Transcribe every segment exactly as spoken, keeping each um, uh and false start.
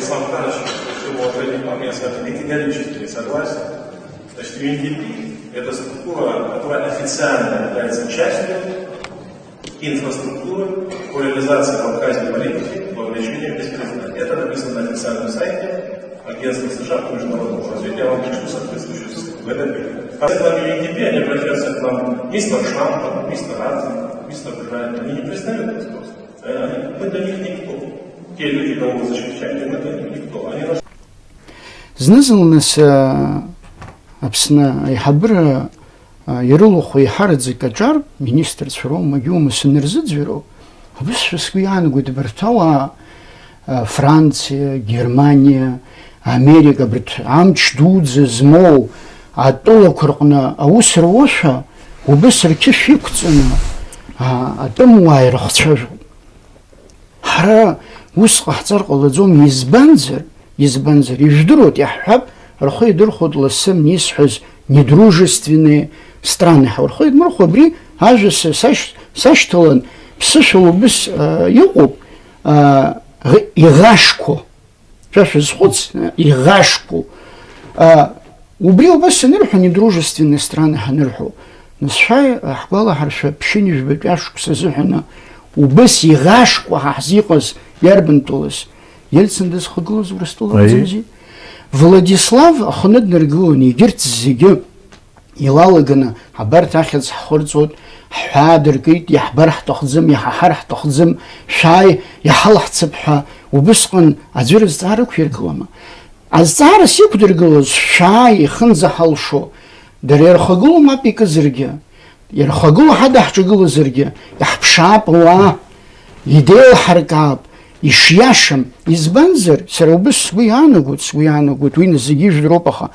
Ислам Харович, при всем уважении к вам, я с вами категорически не согласен. Значит, U N D P — это структура, которая официально является частью инфраструктуры по реализации кавказской политики вовлечения без признания. Это написано на официальном сайте Агентства С Ш А по международному развитию. Я вам пришлю соответствующую ссылку. Это первое. Когда к нам U N D P, они обращаются к нам: мистер Шампан, мистер Радзин, мистер Брайан. Они не признают нас просто. Э, они, мы для них никто. Те люди, кого вы защищаете, мы для них никто. Они нас Зны-зынла нас, а, Аԥсны аиҳабыра, а, ирылахәу еиҳараӡак аҿар, министрцәа роума, егьиума санырзыӡырҩуа, абасшәа сгәы иаанагоит, абарҭ ауаа, а, Франциа, Германиа, Америка, абарҭ амч дуӡӡа змоу атәылақәа рҟны аус руашәа, убас рқьышә иқәҵаны, а, атәымуаа ирыхцәажәоит. Ҳара ус ҟаҳҵар ҟалаӡом, избанзар, избанзар, ижәдыруеит, иаҳҳәап, рхы идырхәоит лассы исҳәаз недружественные страны ҳәа. Рхы идмырхәо, абри ажәа са-, сашь-, сашьҭалан, ԥсышәала убыс, а, иҟоуп, а, ӷ-, иӷашқәоу. Шәа шәазхәыц, иӷашқәоу. А, убри убас анырҳәо, недружественные страны ҳанырҳәо, нас шәааи, ҳгәалаҳаршәа, ԥшьынҩажәбатәи ашықәс азыҳәаны убас иӷашқәа ҳа ҳзы иҟаз иарбан тәылаз? Ельцин дызхагылаз Урыстәыла Аиеи. Акәӡамзи? Владислав аханы днаргылон, егьырҭ зегьы илалаганы, абарҭ ахьӡ ҳхырҵоит, ҳҳәаа дыркит, иаҳбар ҳҭахӡам, иҳаҳар ҳҭахӡам, шәааи, иҳалаҳцап ҳәа, убысҟан аӡәыр азҵаара ықәиргылама? Азҵаарас иқәдыргылоз, шәааи, ихынӡаҳалшо, дара ирхагылоу мап икызаргьы, ирхагылоу ҳадаҳҿагылазаргьы, иаҳԥшаап ауаа, идеилҳаркаап, ишиашам. Избанзар, сара убыс сгәы иаанагоит, сгәы иаанагоит, уи нас зегьы ижәдыруп, аха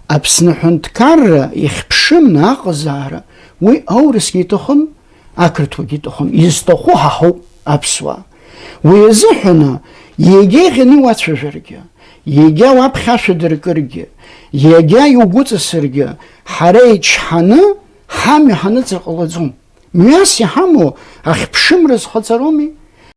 Аԥсны аҳәынҭқарра ихьԥшымны аҟазаара, уи аурысгьы иҭахым, ақырҭуагьы иҭахым, изҭаху ҳа ҳауп аԥсуаа. Уи азыҳәаны, иагьа иӷьаны иуацәажәаргьы, иагьа уаԥхьа ашәа дыркыргьы, иагьа иугәыҵасыргьы, ҳара ичҳаны ҳамҩа ҳаныҵыр ҟалаӡом. Мҩас иҳамоу ахьԥшымра зхаҵароуми,